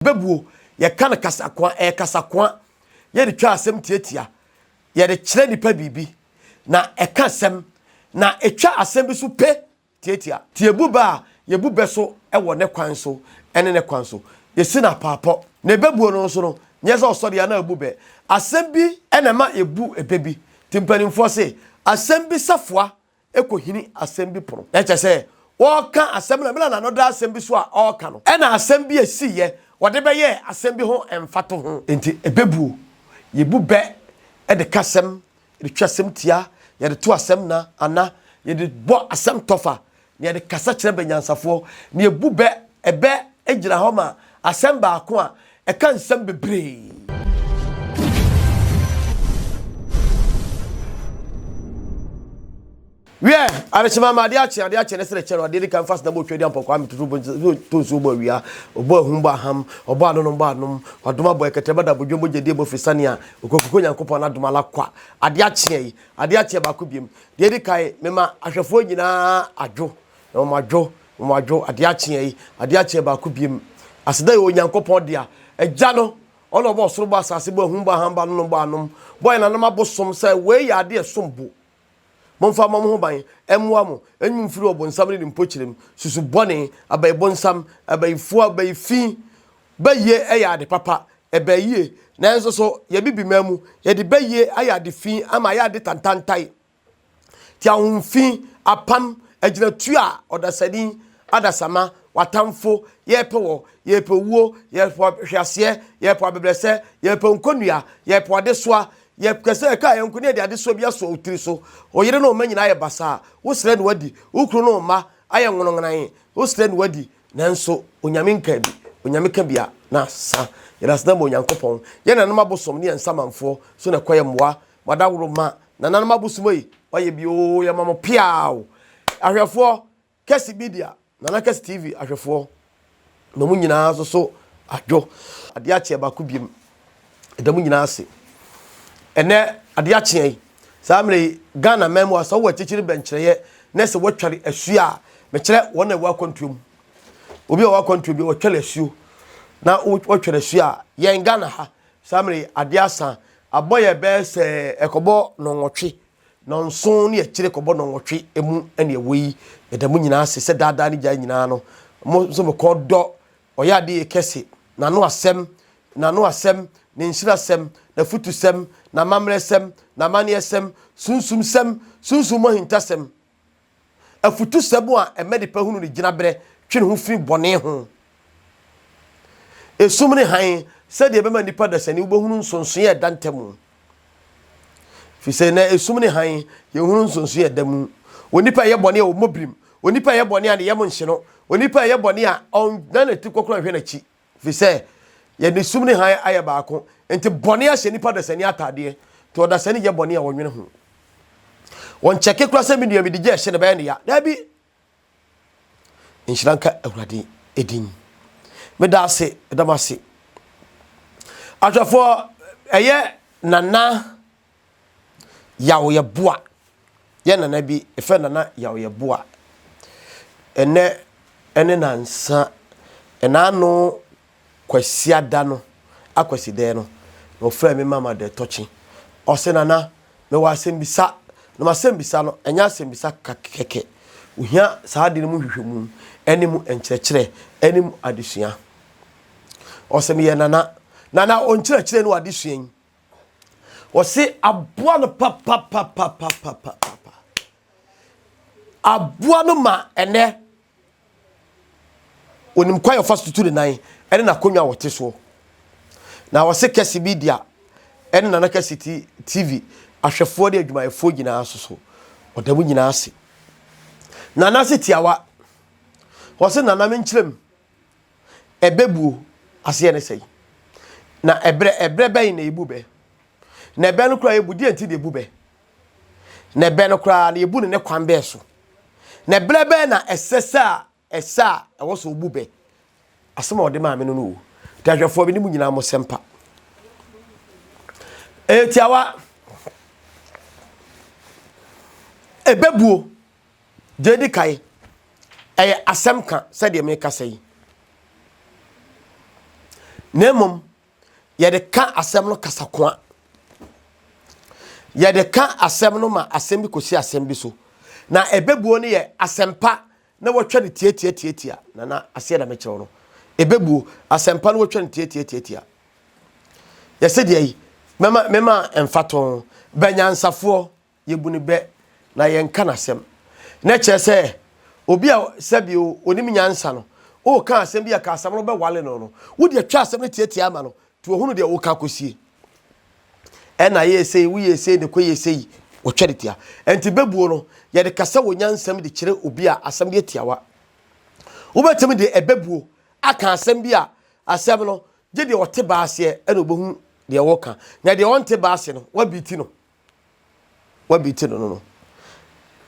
Bɛbuo, yɛka no kasakoa, ɛyɛ kasakoa, yɛde twa asɛm tiatia, yɛde kyerɛ nnipa biribi, na ɛka asɛm, na ɛtwa asɛm bi so pe tiatia. Nti yɛbu bɛ a, yɛbu bɛ so wɔ ne kwan so ne ne kwan so. Yɛsi no apaapɔ. Na ɛbɛbuo no nso no, nyɛ sɛ ɔsɔre a na abu bɛ. Asɛm bi na ɛma yɛbu bɛ bi. Nti mpanimfoɔ se, asɛm bi safoa kɔhini asɛm bi pono. Na kyerɛ sɛ, wɔreka asɛm no, mmerɛ a n'ano da asɛm bi so a ɔreka no, ɛna asɛm bi a ɛsiiɛ, wɔde bɛyɛɛ asɛm bi ho mfatoho. Enti ɛbɛbuo. Yɛbu bɛ de ka asɛm, yɛde twa asɛm tia, yɛde to asɛm na, ana, yɛde bɔ asɛm tɔfa, na yɛde kasa kyerɛ bɛ nyansafoɔ. Na yɛbu bɛ, ɛbɛ gyina hɔ ma asɛm baako a ɛka nsɛm bebree. Wiɛ, adekyema ma adeɛ akye, adeɛ akye ne sere kyɛ no, adeɛ di kan fa sena bɔ otwa di ampɔnkɔ ame tutu bɔ to nsuo bɔ awia, ɔbɔ ahum bɔ aham, ɔbɔ anonom bɔ anom, wadom abɔ ɛkɛtɛ bɛda bɔ dwom bɔ gyedie bɔ firi sane a okokoko Nyankopɔn n'adom ala kwa. Adeɛ akye yi, adeɛ akye baako biem. Deɛ di kan, mema ahwɛfoɔ nyinaa adwo, na wɔn adwo, wɔn adwo, adeɛ akye yi, adeɛ akye baako biem. Aseda yɛ Onyankopɔn dea, Agya no, ɔno ɔbɔ ɔsoro bɔ asase bɔ ahum bɔ aham bɔ anonom bɔ anom, bɔ yɛn nanom abosom sɛ wei yɛ adeɛ ɛsom bo. Momfa mmɔ mo ho ban, mmoa mo, nyi mo mfiri ɔbonsam ne ne mpokyerɛ mu, susu bɔne, abayibonsam, abayifoɔ, abayifi, Bayie yɛ ade papa, ɛbɛɛ yie, nanso so yɛn Abibiman mu, yɛde bayie ayɛ ade fi ama ayɛ ade tantantae. Ti ahomfi, apam, agyinatuo a ɔdasani, adasamma, w'atamfo, yɛrepɛ wɔ, yɛrepɛ owuo, yɛrepɛ ahweaseɛ, yɛrepɛ abɛbrɛsɛ, yɛrepɛ nkɔnnua, yɛrepɛ adesoa, yɛpɛ sɛ ɛka yɛn nko ne yɛde adesoa bi asoa wo tiri so. Wo yere ne wo mma nyinaa ayɛ basaa, wosrɛ na wadi, wo kunu ne wo mma ayɛ nwononwonan, wosrɛ na wadi, Nanso Onyame nkaa bi, Onyame ka bi a, na asa. Yɛda aseda ma Onyankopɔn. Yɛn nananom abosom ne yɛn nsamanfoɔ so na ɛkɔ yɛ mmoa. Mo adaworo ma nananom abosom ei, moayɛ bi oo, yɛma mo peaw. Ahwɛfoɔ, Kɛse Media, Nana Kɛse TV ahwɛfoɔ, na mo nyinaa nso so adwo. Adeɛ akyeɛ baako biem. Ɛda mo nyinaa ase. Ɛnɛ adeɛ akyeɛ yi, saa mmerɛ yi, Ghana man mu a sɛ wowɔ akyirikyiri bɛnkyerɛeɛ na sɛ woatware asuo a, mekyerɛ wɔn a ɛwɔ akwantuo mu. Obi a ɔwɔ akwantuo bi wɔtware asuo na wɔtware asuo a, yɛn Ghana ha, saa mmerɛ yi adeɛ asa, abɔ yɛ bɛyɛ sɛ ɛkɔbɔ nɔnwɔtwe, nɔnson ne akyire kɔbɔ nɔnwɔtwe mu ɛne ɛwɔ yi. Yɛda mo nyinaa ase sɛ daadaa ne gya nyinaa no, mo nso mo kɔn dɔ Ɔyɛ ade kɛse, n'ano asɛm, n'ano asɛm, ne nhyirasɛm, n'afutusɛm, n'amammerɛsɛm, n'amanneɛsɛm, sunsumsɛm, sunsum mu ahintasɛm, afutusɛm a ɛma nipa hunu ne gyinaberɛ, twe ne ho firi bɔne ho. Esum ne hann, sɛdeɛ ɛbɛma nipa dasani wobɛhunu nsonsonoeɛ a ɛda ntam. Ɛfiri sɛ na esum ne hann, yɛhunu nsonsonoeɛ a ɛda mu. Onipa a ɛyɛ bɔne a ɔmmɔ birim, onipa a ɛyɛ bɔne a ne yam nhye no, onipa a ɛyɛ bɔne a ɔnna n'ati kɔkorɔ nhwɛ n'akyi. Ɛfiri sɛ yɛde sum ne hann ayɛ baako. Nti bɔne ahyɛ nipa dasani ataadeɛ. Nti ɔdasani yɛ bɔne a ɔnwene ho. Wɔnkyɛke koraa sɛ me nua mede gya ɛhyɛ no bɛyɛ ne ya. Daabi. Nhyira nka Awurade edin. Meda ase, meda mo ase. Ahwɛfoɔ, ɛyɛ Nana Yaw Yeboah. Yɛ nana bi, ɛfɛ Nana Yaw Yeboah. Ɛnɛ ɛne nansa, ɛnaano Kwasiada no, Akwasidɛɛ no, na ɔfrɛɛ me mama dɛ tɔkye. Ɔse, Nana, mewɔ asɛmbisa, na m'asɛmbisa no, ɛnyɛ asɛmbisa kɛkɛ. Ohia saa ade no mu nhwehwɛmu, ne mu nkyerɛkyerɛ, ne mu adesua. Ɔse, meyɛ Nana. Nana, ɔnkyerɛkyerɛ ne w'adesua yi. Ɔse, aboa no papapapapapapa. Aboa no ma ɛnɛ Onim kwan a ɔfa so tutu ne nan ne n'akonnwa a ɔte soɔ. Na ɔse kɛse media ne Nana Kɛse TV ahwɛfoɔ ne adwumayɛfoɔ nyinaa nso so, ɔda mu nyinaa ase. Nana se tiawa, ɔse Nana menkyerɛ mu, ɛbɛbuo aseɛ ne sɛn? Na ɛberɛ ɛberɛ bɛn na yɛbu bɛ? Na ɛbɛ no koraa yɛbu deɛ nti na yɛbu bɛ? Na ɛbɛ no koraa no yɛbu no ne kwan bɛɛ so? Na berɛ bɛn na ɛsɛ sɛ a ɛsɛ a ɛwɔ sɛ ɔbu bɛ? Asɛm a ɔde maa me no no o. Nti ahwɛfoɔ me ne mu nyinaa mo sɛmpa. Ɛyɛ tiawa. Ɛbɛbuo. Deɛ ɛdi kan, ɛyɛ asɛm ka sɛdeɛ mekasa yi. Na mmom, yɛde ka asɛm no kasakoa. Yɛde ka asɛm no ma asɛm bi kɔsi asɛm bi so. Na ɛbɛbuo no yɛ asɛmpa na wɔatwa no tiatiatiatia. Nana, aseɛ na mekyerɛw no. Ɛbɛbuo, asɛmpa na wɔatwa no tiatiatiatia. Yɛsɛ deɛ yi, mɛma mɛma mfatoho, bɛnyansafoɔ yɛbu no bɛ na yɛnka n'asɛm. Na kyerɛ sɛ, obi a sɛbi o, onim nyansa no, woka asɛm bi a ka asɛm no bɛwale no no, wode atwa asɛm no tiatia ama no, nti ohunu deɛ woka akɔsie. Ɛna yɛyɛ sei, woyɛ sei na ɛkɔyɛ sei, wɔtwa de tia. Ɛnti bɛbuo no, yɛde kasa wɔ nyansam de kyerɛ obi a asɛm deɛ tiawa. Wobɛtumi de ɛbɛbuo aka asɛm bi a asɛm no, gye deɛ ɔte baa aseɛ ɛna ɔbɛhu deɛ wɔka. Na deɛ ɔnte baa ase no, wabiti no. Wabiti no no no.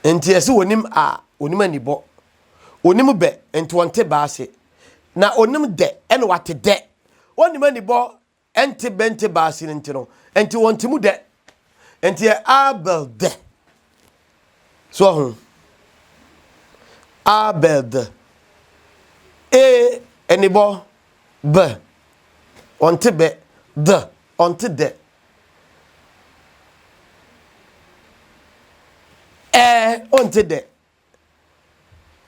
Nti ɛsɛ wɔnim a, wɔnim anibɔ. Wɔnim bɛ, nti wɔnte baa ase. Na wɔnim dɛ, ɛna wate dɛ. Wɔnim anibɔ, ɛnte bɛ nte baa ase no nti no, nti wɔnte mu dɛ. Nti yɛ Abel dɛ. So ɔho. Abel dɛ. E, anibɔ, bɛ, ɔnte bɛ, dɛ, ɔnte dɛ. Ɛɛ, wonte dɛ.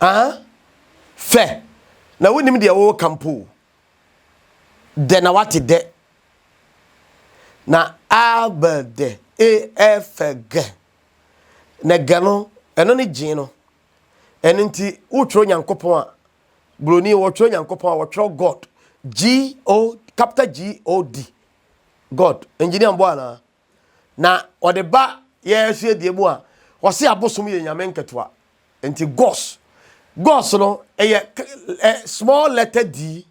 Ah, fɛ, na wonim deɛ woreka mpo o. Dɛ na wate dɛ. Na a bɛ dɛ, e ɛ fɛ gɛ. Na gɛ no, ɛno ne gye no. Ɛno nti, wotwerɛ Nyankopɔn a, buroni wɔtwerɛ Nyankopɔn a, wɔtwerɛ God. G O, capital G O D. God, engineer mbɔ anaa? Na ɔde ba yɛn so yɛ mu a, ɔse abosom yɛ nyame nketewa. Nti gos, gos no ɛyɛ small letter D,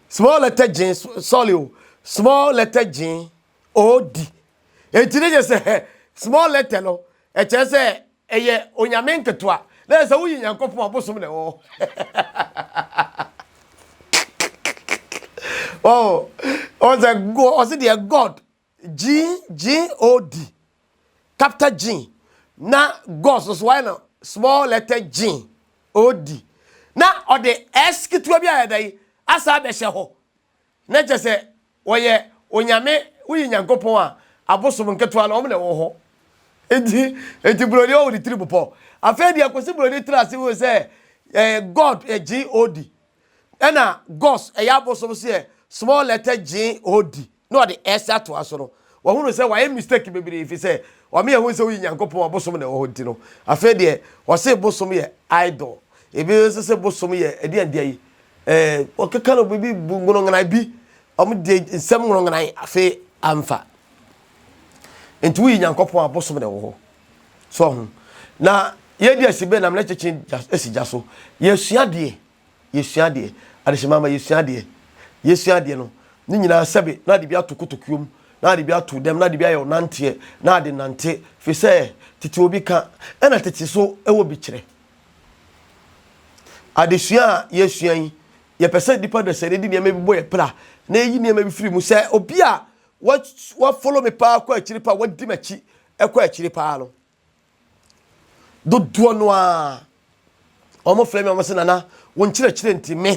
small letter G, sorry o, small letter G, O D. Nti ne yɛ sɛ small letter no, ɛkyerɛ sɛ Ɛyɛ onyame nketewa. Na ɛsɛ woyi Nyankopɔn a bosom na ɛwɔ hɔ. Oh, ɔsɛ ɔsɛ deɛ God G G O D capital G na God so so wayɛ no small letter G O D na ɔde S ketewa bi ayɛ dɛ asa abɛhyɛ hɔ. Na kyerɛ sɛ wɔyɛ onyame, woyi Nyankopɔn a, abosom nketewa no, wɔn na ɛwɔ hɔ. Enti, enti buroni ɔwɔ ne tirim pɔ. Afei deɛ Kwesi buroni tena ase hu sɛ eh, God yɛ G-O-D, ɛna Gos ɛyɛ abosom so yɛ small letter G-O-D, na ɔde S atoa so no, wahunu sɛ wayɛ mistake bebree fi sɛ wame yɛhu sɛ woyi Nyankopɔn a bosom na ɛwɔ hɔ nti no, afei deɛ ɔse bosom yɛ idol, ebi nso sɛ bosom yɛ ɛdeɛn deɛ yi, Ɛɛ, wɔkeka no biribi bu nworonworan bi. Wɔde nsɛm nworonworan afei amfa. Nti woyi Nyankopɔn a bosom na ɛwɔ hɔ. So ho. Na yɛdi asi bɛ nam na kyekye asi gya so. Yɛsua adeɛ. Yɛsua adeɛ. Adehyema ma yɛsua adeɛ. Yɛsua adeɛ no. Ne nyinaa sɛbe na ade bi ato kotokuo mu, na ade bi ato dɛm, na ade bi ayɛ ɔnanteɛ, na ade nante. Firi sɛ tete obi ka, ɛna tete so ɛwɔ bi kyerɛ. Adesua a yɛresua yi, yɛpɛ sɛ nnipa dasani de nneɛma bi bɔ yɛn pra na yɛyi nneɛma bi firi mu. Sɛ obi a wafollow me paa kɔ akyiri paa, wadi m'akyi kɔ akyiri paa no, dodoɔ no ara wɔn frɛ me wɔn sɛ nana wo nkyerɛkyerɛ nti me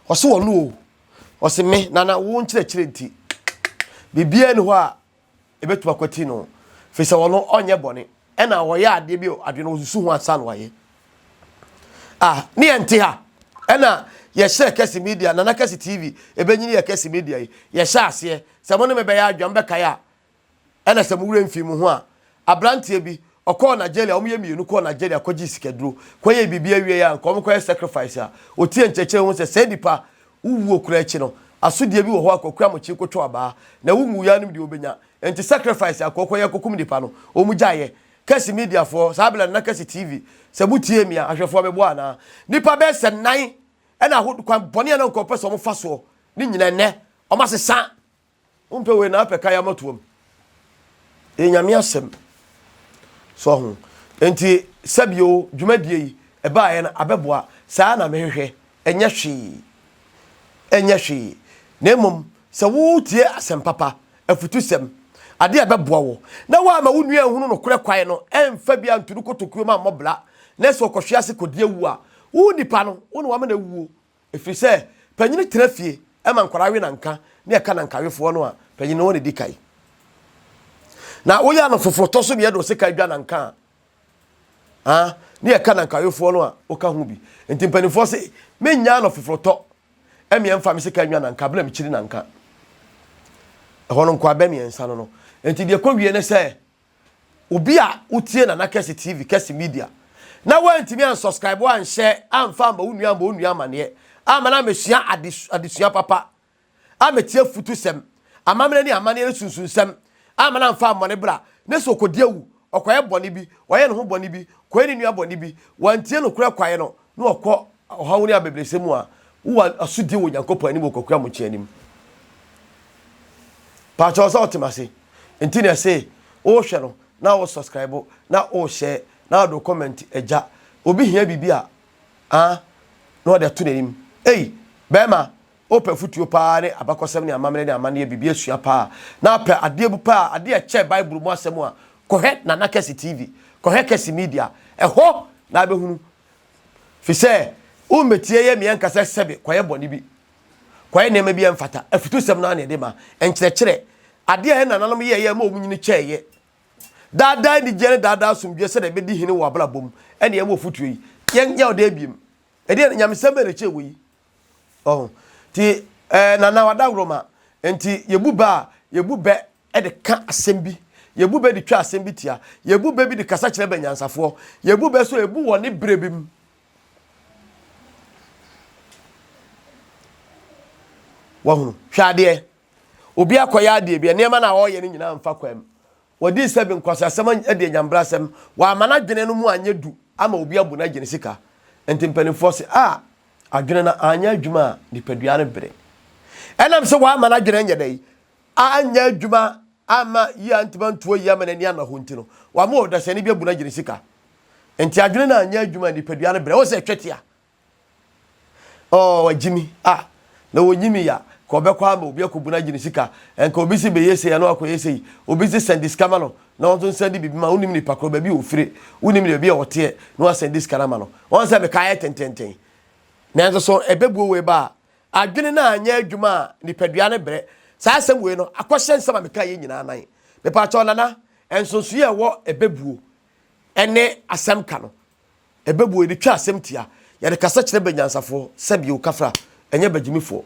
ɔse wɔn o ɔse me nana wo nkyerɛkyerɛ nti biribiara ni hɔ a Ebetumi akwati no, firi sɛ ɔno ɔnyɛ bɔne, ɛna ɔyɛ adeɛ bi adeɛ no ɔsusu ho ansa na wayɛ. Ah, ne yɛn te ha, ɛna yɛhyɛ kɛse media, Nana Kɛse TV, ɛbɛnyini yɛ kɛse media yi, yɛhyɛ aseɛ, sɛ mo ne me bɛyɛ adwa, mobɛkae a, ɛna sɛ mo werɛ mfii mo ho a, aberanteɛ bi, ɔkɔɔ Nigeria, wɔn yɛ mmienu kɔɔ Nigeria kɔgyee sikaduro, kɔyɛɛ biribi awie a, nka wɔn kɔyɛ sacrifice a, ɔtie nkyerɛkyerɛ ho sɛ saa nipa Wo wuo koraa akyi no, asodie bi wɔ hɔ a Kwaku Amokyee kɔtwa abaa, na wo nwuiɛ ara nim deɛ wobɛnya. Enti sacrifice a kɔkɔ yɛ kɔkum nipa no, wɔn gyaeɛ. Kɛse media foɔ, saa berɛ no na Kɛse TV, sɛ mo tie me a, ahwɛfoɔ meboa anaa? Nipa bɛyɛ sɛ nnan ɛna aho kwan bɔne a na nka wɔpɛ sɛ wɔn fa soɔ ne nyina ɛnnɛ wɔn asesa. Wompɛ wei na apɛ kaya matoam. Ɛyɛ Nyame asɛm. So ho. Enti sɛbio dwumadie yi ɛbaeɛ no abɛboa. Saa na mehwehwɛ. Ɛnyɛ hwee. Ɛnyɛ hwee. Na mmom sɛ wotie asɛm papa, afutusɛm, adeɛ a ɛbɛboa wo, na woamma wo nua anhunu nokorɛ kwan no, ɛmfa bi anto no kotokuo mu ammɔ bra, na sɛ ɔkɔhwe ase kɔdi awu a, wo nipa no, wo na wama no awuo. Ɛfiri sɛ, panyini tena fie. ma nkwadaa we nanka ne ɛka nankawefoɔ no a, panyin no wɔn na ɛdi kan. Na woyɛ ano foforɔ tɔ so mmiɛ de ɔseka dwa nanka a, ah, ne ɛka nankawefoɔ no a, woka ho bi. Nti mpanimfoɔ se, mennya ano foforɔ tɔ ɛmeɛ mfa me sika nwa nanka berɛ a mekyiri nanka. Ɛhɔ no nkoa bɛ mmiɛnsa no no. Nti deɛ kɔ wie ne sɛ, Obi a wotie Nana Kɛse TV, Kɛse Media, na woantumi ansubscribe, anhyɛ, amfa amma wo nua ammɔ wo nua amaneɛ, amma no ammɛsua adesua papa, ammɛtie afutusɛm, amammerɛ ne amanneɛ ne sunsunsɛm, amma no amfa ammɔ ne bra, ne sɛ ɔkɔdi awu, ɔkɔyɛ bɔne bi, ɔyɛ ne ho bɔne bi, kɔyɛ ne nua bɔne bi, wantie nokorɛ kwaeɛ no, na ɔkɔ ɔhaw ne abɛbrɛsɛ mu a, wowɔ asodie wɔ Onyankopɔn anim wɔ Kwaku Amokyɛ anim. Paakyɛw sɛ wote m'ase. Nti na ɛse wohwɛ no na wo subscribe na wo share na wode wo comment agya. Obi hia biribi a ah na ɔde ato n'anim. Ei bɛrima wopɛ afutuo paa ne abakɔsɛm ne amammerɛ ne amanneɛ biribi asua paa na apɛ adeɛ bu paa adeɛ ɛkyɛ Bible mu asɛm a kɔhwɛ Nana Kɛse TV kɔhwɛ Kɛse Media ɛhɔ na abɛhunu fi sɛ wommɛtie yɛ meɛ nka sɛ sɛbe kɔyɛ bɔne bi kɔyɛ nneɛma bi a ɛmfata. Afutusɛm no ara na yɛde ma. Nkyerɛkyerɛ, adeɛ a yɛn nananom yɛeɛ a ɛma wɔn nyini kyɛeɛ. Daa daa anigyeɛ ne daa daa asomdwoeɛ sɛdeɛ ɛbɛdi hene wɔ abrabɔ mu ɛne ɛma afutuo yi. Yɛn yɛ ɔdɛ biem. Ɛdeɛ nyamesɛm bɛn na ɛkyɛn wɔ yi? Ɔho. Nti ɛɛ nana wadaworoma. Nti yɛbu bɛ a yɛbu bɛ de ka asɛm bi. Yɛbu bɛ de twa asɛm bi tia. Yɛbu bɛ bi de kasa kyerɛ bɛ nyansafoɔ. Yɛbu bɛ so ebu wɔ ne berɛ bi mu. Wahunu? Hwɛ adeɛ. Obi akɔyɛ adeɛ bi, nneɛma no a ɔreyɛ no nyinaa mfa kwan mu. Wɔdi sɛ bi nkwaseasɛm adi anyambrasɛm. Wɔama n'adwene no mu anyɛ du ama obi abu no agye ne sika. Nti mpanimfoɔ se, a adwene no anyɛ adwuma a, nipadua no bere. Ɛnam sɛ wɔama n'adwene anyɛ dɛ anyɛ adwuma amma yie antumi antuo yie ama n'ani anna hɔ nti no, wɔama ɔdasani bi abu no agye ne sika. Nti adwene no anyɛ adwuma nipadua no brɛ. Wo sɛ ɛtwa tia. Oh, wagyimi. Ah, na wɔnyimi ya. Ka ɔbɛkɔ ama obi akɔbu no agye ne sika. Nka obi si bɛyɛ sei, ɛno akɔyɛ sei. Obi si sɛnde sika ma no, na ɔnso nsɛnde biribi ma. Wonim nipa korɔ, baabi a ɔfire. Wonim ne baabi a ɔteɛ, na wasɛnde sika no ama no. Wɔn sɛ meka ayɛ tententen. Nanso so ɛbɛbuo wei ba a, adwene no anyɛ adwuma a nipadua no brɛ. Saa asɛm wei no, akɔhyɛ nsɛm a meka yɛ nyinaa nan. Mepaakyɛw nana, nsonsoyɛ a ɛwɔ ɛbɛbuo ne asɛm ka no, ɛbɛbuo, yɛde twa asɛm tia, yɛde kasa kyerɛ bɛnyansafoɔ, sɛbio kafra, ɛnyɛ bɛgyimifoɔ.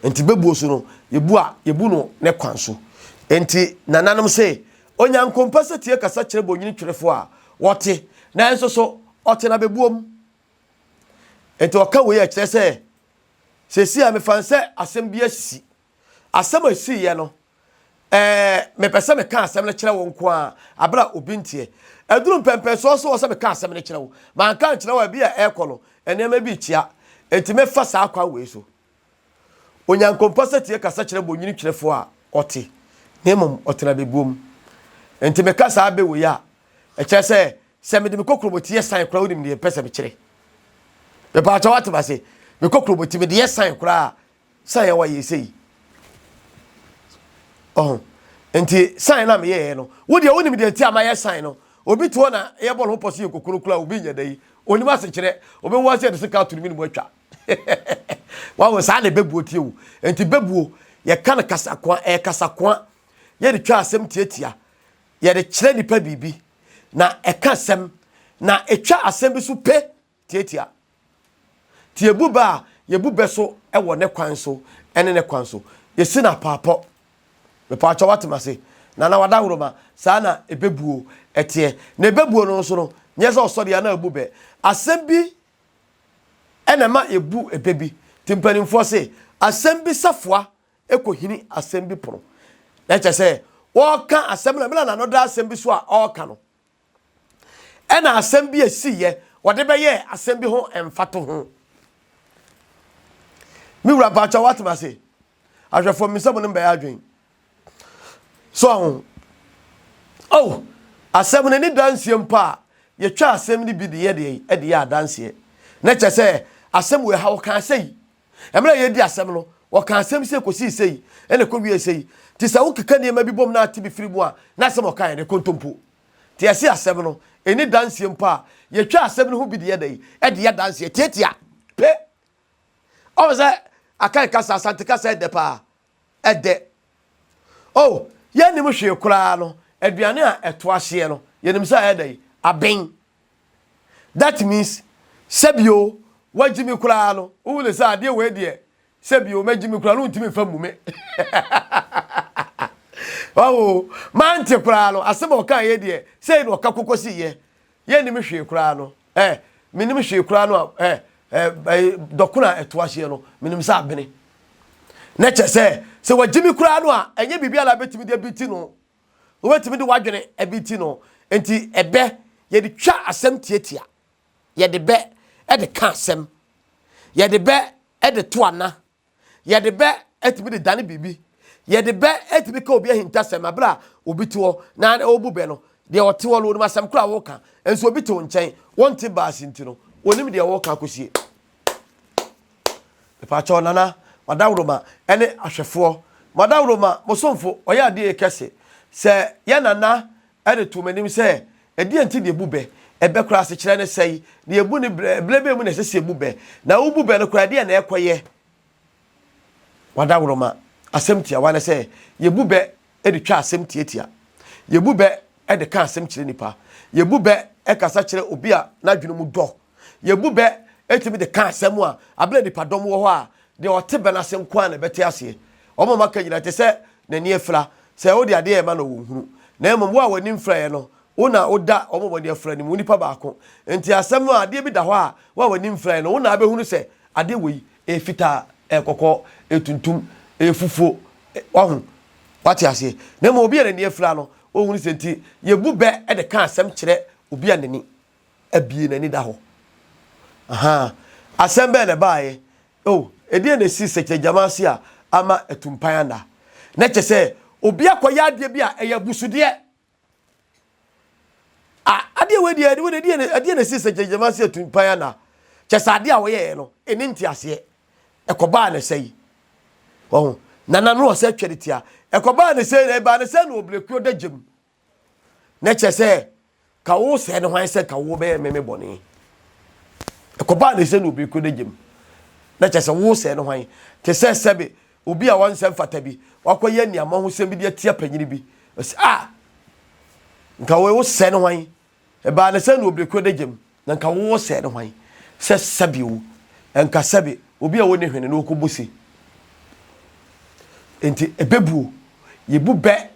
Nti bɛbuo so no, yɛbu a, yɛbu no ne kwan so. Nti nananom se, Onyankompa sɛ tie kasa kyerɛ bonyini twerefoɔ a, wɔte, nanso so ɔte na bɛbuom. Nti ɔka wei a ɛkyerɛ sɛ, seesei a mefa no sɛ asɛm bi asi. Asɛm a ɛsiiɛ no, ɛɛ mepɛ sɛ meka asɛm no kyerɛ wo nko ara abere a obi nteɛ. Ɛduru mpɛmpɛnsoɔ so wɔ sɛ meka asɛm no kyerɛ wo. Manka ankyerɛ wo a, ebi a ɛrekɔ no, nneɛma bi rekyia. Enti mɛfa saa kwan wei so. Onyankompɔ sɛ tie kasa kyerɛ bonyini twerɛfoɔ a ɔte, na mmom ɔtena bebuom. Enti meka saa bɛ wei a, ɛkyerɛ sɛ, sɛ mede me kokuroboti yɛ san koraa wonim deɛ mepɛ sɛ mekyerɛ. Mepaakyɛw ate m'ase. Me kokuroboti mede yɛ san koraa San a wayɛ sei. Ɔho. Nti san na meyɛɛ no. Wo deɛ wonim deɛ nti a mayɛ san no. Obi te hɔ na yɛbɔ ne ho pɔ so yɛ kokoro kura obi nyɛ da yi. Onim asekyerɛ. Obewu ase yɛde sika ato ne mene mu atwa. Wahu saa na ɛbɛbuo tie o. Nti bɛbuo yɛka no kasakoa ɛyɛ kasakoa. Yɛde twa asɛm tiatia. Yɛde kyerɛ nipa biribi. Na ɛka asɛm. Na ɛtwa asɛm bi so pe tiatia. Nti yɛbu bɛ a, yɛbu bɛ so wɔ ne kwan so ne ne kwan so. Yɛsi no apaapɔ. Mepaakyɛw wate m'ase? Nana Wadaworoma, saa na ɛbɛbuo ɛteɛ. Na ɛbɛbuo no nso no, nyɛ sɛ ɔsɔre a na abu bɛ. Asɛm bi na ɛma yɛbu ɛbɛ bi. Nti mpanimfoɔ se, asɛm bi safoa kɔhini asɛm bi pono. Na kyerɛ sɛ, wɔreka asɛm no, mmerɛ a n'ano da asɛm bi so a ɔreka no, Ɛna asɛm bi a esiiɛ, wɔde bɛyɛɛ asɛm bi ho mfatoho. Me wura mpakyɛ woate m'ase? Ahwɛfoɔ me nsɛm no mbɛyɛ adwen. So aho. Oh, asɛm no ne danseɛ mpo a, yɛtwa asɛm no bi de yɛ deɛ de yɛ adanseɛ. Na kyerɛ sɛ asɛm wei ha wɔkaa sei. Mmerɛ a yɛredi asɛm no, wɔkaa asɛm sei kɔsii sei, ɛna ɛkɔwiee sei. Nti sɛ wokeka nneɛma bi bom na ate bi firi mu a, na asɛm a wɔkaeɛ no, ɛkontompo. Nti yɛse asɛm no, ɛnni danseɛ mpo a, yɛtwa asɛm no ho bi de yɛ dɛn? Ɛde yɛ danseɛ. Tiatia. Pe. Ɔhu sɛ, Akan kasa, Asante kasa ɛdɛ paa. Ɛdɛ. Oh, yɛnnim hwee koraa no, aduane a ɛto ahyeɛ no, yɛnim sɛ ayɛ dɛn? Aben. That means, sɛbio, wagye me koraa no, wohu ne sɛ adeɛ wei deɛ, sɛbio, magye me koraa no, wontumi mfa mmu me. Wawo, mante koraa no, asɛm a ɔka yɛ deɛ, sei na ɔka kɔkɔsiiɛ. Yɛnnim hwee koraa no, eh, menim hwee koraa no a, eh, eh, eh, dɔkono a ɛto ahyeɛ no, menim sɛ abene. Na kyɛ sɛ, sɛ wagye me koraa no a, ɛnyɛ biribiara a bɛtumi de abiti no. Wobɛtumi de w'adwene abiti no. Nti ɛbɛ, yɛde twa asɛm tiatia. Yɛde bɛ de ka asɛm. Yɛde bɛ de to ana. Yɛde bɛ tumi de dane biribi. Yɛde bɛ tumi ka obi ahintasɛm bere a obi te hɔ na ɔrebu bɛ no. Deɛ ɔte hɔ no, onim asɛm koro a woreka. Nso obi te wo nkyɛn, wonte bɛ ase nti no, onim deɛ woreka akɔsie. Mepaakyɛw Nana, Madaworoma ne ahwɛfoɔ. Madaworoma, mo somfo, ɔyɛ adeɛ kɛse. Sɛ yɛ Nana de too m'anim sɛ, Ɛdeɛn nti na yɛbu bɛ? Ɛbɛ koraa asekyerɛ ne sɛn? Na yɛbu no berɛ, berɛ bɛn mu na ɛsɛ sɛ yɛbu bɛ? Na wobu bɛ no koraa, ɛdeɛn na ɛkɔyɛ? Wadaworoma, asɛm tiawa ne sɛ, yɛbu bɛ de twa asɛm tiatia. Yɛbu bɛ de ka asɛm kyerɛ nnipa. Yɛbu bɛ kasa kyerɛ obi a n'adwene mu dɔ. Yɛbu bɛ tumi de ka asɛm a, berɛ a nnipadɔm wɔ hɔ a, deɛ ɔte bɛ no ase nko ara na ɛbɛte aseɛ. Wɔn a wɔaka nyinaa te sɛ n'ani afira. Sɛ wode adeɛ rema no a, ɔnhunu. Na mmom wo a w'ani mfiraeɛ no, wo na woda wɔn a wɔn ani afira no mu, wo nipa baako. Enti asɛm a adeɛ bi da hɔ a, wo a w'ani mfiraeɛ no, wo na wobɛhunu sɛ adeɛ wei, ɛyɛ fitaa, ɛyɛ kɔkɔɔ, ɛyɛ tuntum, ɛyɛ fufuo. Wahu? Wate aseɛ? Na mmom obi a n'ani afira no, ɔnhunu sɛ nti yɛbu bɛ de ka asɛm kyerɛ obi a n'ani abue, n'ani da hɔ. Ahaa. Asɛm bɛn na ɛbaeɛ? Oh, ɛdeɛn na ɛsii sɛkyerɛgyama ase a ama atumpan anna? Na kyerɛ sɛ obi akɔyɛ adeɛ bi a ɛyɛ abusudeɛ. Ah, adeɛ wei deɛ, ɛdeɛ ɛdeɛ ɛdeɛ na ɛsii sɛkyerɛgyama ase atumpan anna? Kyerɛ sɛ adeɛ a wɔyɛeɛ no, ɛni nteaseɛ. Ɛkɔbaa ne sɛi. Wɔho, nana no ɔsɛ twɛre tia. Ɛkɔbaa ne sɛi na ɛbaa ne sɛ na ɔbrɛkuo da gyam. Na kyerɛ sɛ, ka wo sɛɛ ne hwan sɛ ka wo bɛyɛ me me bɔne. Ɛkɔbaa ne sɛ na obi kɔ n'agyam. Na kyerɛ sɛ wo sɛɛ ne hwan. Te sɛ sɛbe obi a ɔnsɛ mfata bi, wakɔyɛ nneɛma ho sɛm bi de atia panyini bi. Ɔsɛ ah! Nka wo sɛɛ ne hwan. Ɛbaa ne sɛ na obi kɔ n'agyam. Na nka wo sɛɛ ne hwan. Sɛ sɛbe o, nka sɛbe obi a ɔnni hwene na ɔkɔbɔ se. Enti ɛbɛbuo. Yɛbu bɛ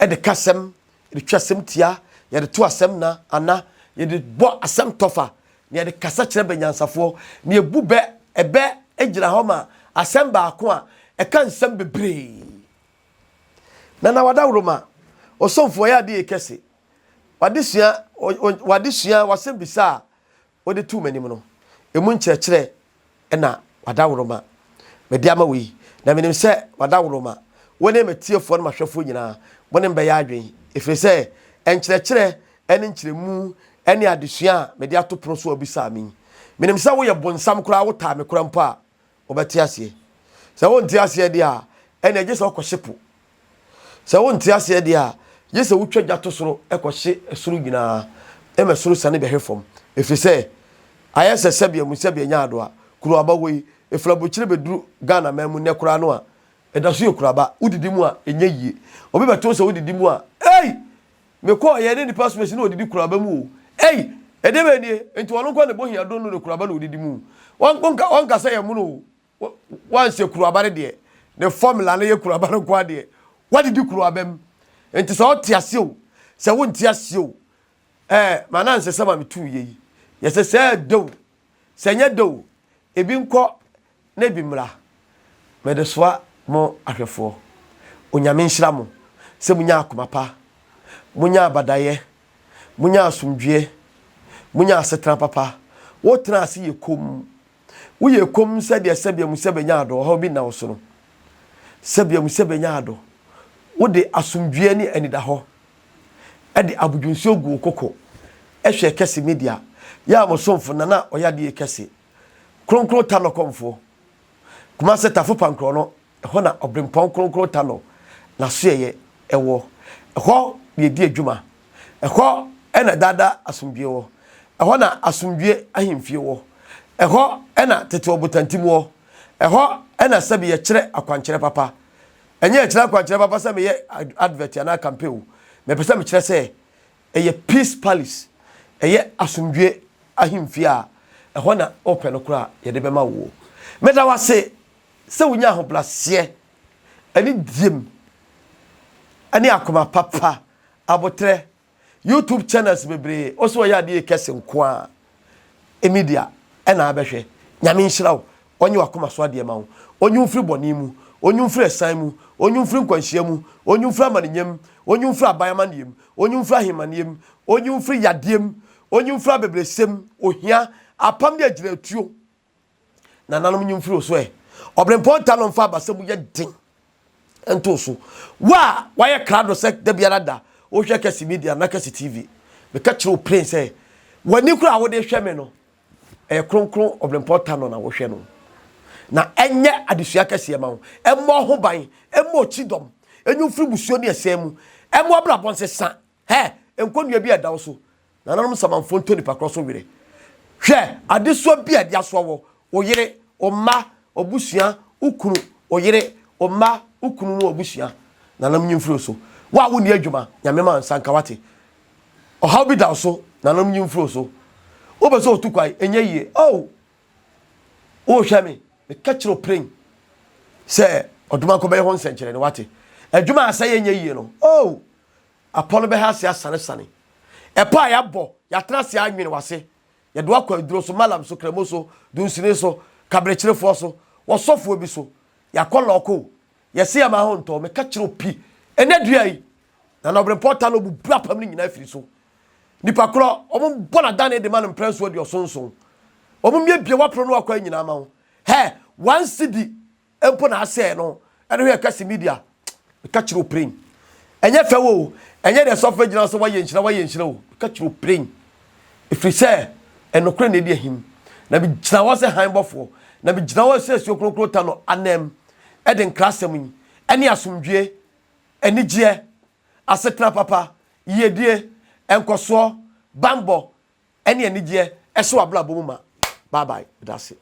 de ka asɛm, yɛde twa asɛm tia, yɛde to asɛm na ana, yɛde bɔ asɛm tɔfa, na yɛde kasa kyerɛ bɛnyansafoɔ, na yɛbu bɛ, ɛbɛ gyina hɔ ma asɛm baako a ɛka nsɛm bebree. Nana Wadaworoma, ɔsomfoɔ yɛ adeɛ kɛse. W'adesua, w'adesua, w'asɛmbisa a wode too m'anim no, emu nkyerɛkyerɛ na w'adaworoma mede ama wo yi, na menim sɛ w'adaworoma, wo ne m'atiefoɔ ne m'ahwɛfoɔ nyinaa, mo ne me bɛyɛ adwene, ɛfiri sɛ nkyerɛkyerɛ ne nkyerɛmu ne adesua a mede ato pono so a wobisaa me yi, menim sɛ woyɛ bonsam koraa, wotaa me koraa mpo a, wobɛte aseɛ. Sɛ wonte aseɛ deɛ a, ɛnna gye sɛ wokɔhye po. Sɛ wonte aseɛ deɛ a, gye sɛ wotwa gya to soro kɔhye soro nyinaa ma soro siane bɛhwe fam. Ɛfiri sɛ, ayɛ sɛ sɛbea mu sɛbea nya adoa. Kuro aba hɔ yi, ɛfiri aburokyire bɛduru Ghana man mu nnɛ koraa no a, ɛda so yɛ kuro aba. Wodidi mu a, ɛnyɛ yie. Obi bɛto wo sɛ wodidi mu a, ei! Mekɔeɛ ne nnipa som asi na ɔdidi kuro aba mu o. Ei! Ɛdeɛ bɛn nie? Enti ɔno nko ara na ɛbɔ hia donno ne kuro aba na ɔdidi mu. Wɔnka sɛ yɛ mono o. Wanhyɛ kuruaba no deɛ, ne formula no yɛ kuruaba no nko ara deɛ, wadidi kuruaba mu. Nti sɛ ɔte aseɛ o, sɛ wonte aseɛ o, ɛɛ ma na nsɛ sɛ ma metu yɛ yi. Yɛsɛ sɛ ɛdɛ o, sɛ ɛnyɛ dɛ o, ebi nkɔ na ebi mmra. Mede soa mo ahwɛfoɔ. Onyame nhyira mo sɛ monya akoma pa, monya abadayɛ, monya asomdwoeɛ, monya asetena papa. Wotena ase yɛ komm. Woyɛ komm sɛdeɛ sɛbea mu sɛ bɛnya adɔ, ɔhaw bi nna wo so no. Sɛbea mu sɛ bɛnya adɔ. Wode asomdwoeɛ ne anidahɔ de abodwonsuo gu wo koko hwɛ kɛse media. Yɛ a mo somfo Nana Ɔyadeɛ kɛse. Kronkron Tanɔ Kɔmfoɔ. Kumase Tafo Pankorɔ no Ɛhɔ na Ɔberempɔn Kronkron Tanɔ n'asoɛeɛ wɔ. Ɛhɔ na yɛdi adwuma. Ɛhɔ na daadaa asomdwoeɛ wɔ. Ɛhɔ na asomdwoeɛ ahemfie wɔ. Ɛhɔ na tete ɔbotantim wɔ. Ɛhɔ na sɛbi yɛkyerɛ akwankyerɛ papa. Ɛnyɛ yɛkyerɛ akwankyerɛ papa sɛ meyɛ advert anaa campaign o. Mepɛ sɛ mekyerɛ sɛ ɛyɛ Peace Palace, ɛyɛ asomdwoe ahemfie a ɛhɔ na wopɛ no koraa a yɛde bɛma woɔ. Meda wo ase sɛ wonya ahobraseɛ, anidiem ne akoma papa, aboterɛ YouTube channels bebree wo sɛ ɔyɛ adeɛ kɛse nko a media ɛna abɛhwɛ. Nyame nhyira wo, ɔnye wakoma so adeɛ ma wo, ɔnyi wo mfiri bɔne mu, ɔnyi wo mfiri ɛsan mu, ɔnyi wo mfiri nkwanhyia mu, ɔnyi wo mfiri amanenya mu, ɔnyi wo mfiri aban amaneɛ mu, ɔnyi wo mfiri ahemaneɛ mu, ɔnyi wo mfiri yadeɛ mu, ɔnyi wo mfiri abɛbrɛsɛ mu, ohia, apam ne agyinatuo. Nananom nyi mfiri wo so ɛ. Ɔbrempɔn nta no mfa abasa mu yɛ den nto so. Wo a wayɛ krado sɛ da biara da wohwɛ Kɛse Media na Kɛse TV, meka kyerɛ wo plain sɛ w'ani koro a wode hwɛ me no, ɛyɛ kronkron Ɔbrempɔn ta no na wohwɛ no. Na ɛnyɛ adesua kɛseɛ ma wo. Ɛmmɔ ho ban, ɛmmɔ okyidɔm, ɛnyi wo mfiri musuo ne ɛsɛn mu, ɛmmoa abrabɔ nsesa. Hɛ! Nkonnua bi a ɛda wo so. Nananom nsamanfoɔ ntɔ nipa korɔ so werɛ. Hwɛ! Adesoa bi a ɛde asoa wɔ, wo yere, wo mma, w'abusua, wo kunu, wo yere, wo mma, wo kunu ne w'abusua. Nananom nyi mfiri wo so. Wo a wonni adwuma, Nyame ma nsa nka wate. Ɔhaw bi da wo so, nananom nyi mfiri wo so. Wopɛ sɛ otu kwan, ɛnyɛ yie. Oh! Wohwɛ me, meka kyerɛ wo pren sɛ ɔdomankɔ bɛyɛ ho nsɛnkyerɛnne wate. Adwuma a asɛe ɛnyɛ yie no, oh! Apɔ no bɛha ase asanesane. Ɛpɔ a yɛabɔ, yɛatena ase anwene w'ase. Yɛde wo akɔ aduro so, malam so, kramo so, dunsini so, kaberekyerefoɔ so, wɔsɔfoɔ bi so. Yɛakɔ lɔɔko o, yɛse yɛma ho ntɔ wo, meka kyerɛ wo pi. Ɛnɛ dua yi, Nana Ɔberempɔn ta no ɔbubu apam no nyinaa firi so. Nipa korɔ, wɔn bɔ n'adane de ma no mprɛ nson aduɔson nson. Wɔn mmiebie w'apono ne w'akwan nyinaa ma wo. Hɛ, one cedi mpo na asɛe no ɛno hwɛ kɛse media meka kyerɛ opirin ɛnyɛ fɛ wo ɛnyɛ deɛ sɔfo gyina sɛ wayɛ nhyira wayɛ nhyira o meka kyerɛ opirin ɛfiri sɛ ɛnokorɛ na ɛdi ahim na megyina hɔ sɛ han bɔfoɔ na megyina hɔ sɛ asuo kronkron ta no anam ɛde nkrasɛm yi ɛne asomdwie anigyeɛ asetena papa yiedie nkɔsoɔ bambɔ ɛne anigyeɛ ɛhyɛ w'abrabɔ mu ma bye bye medase.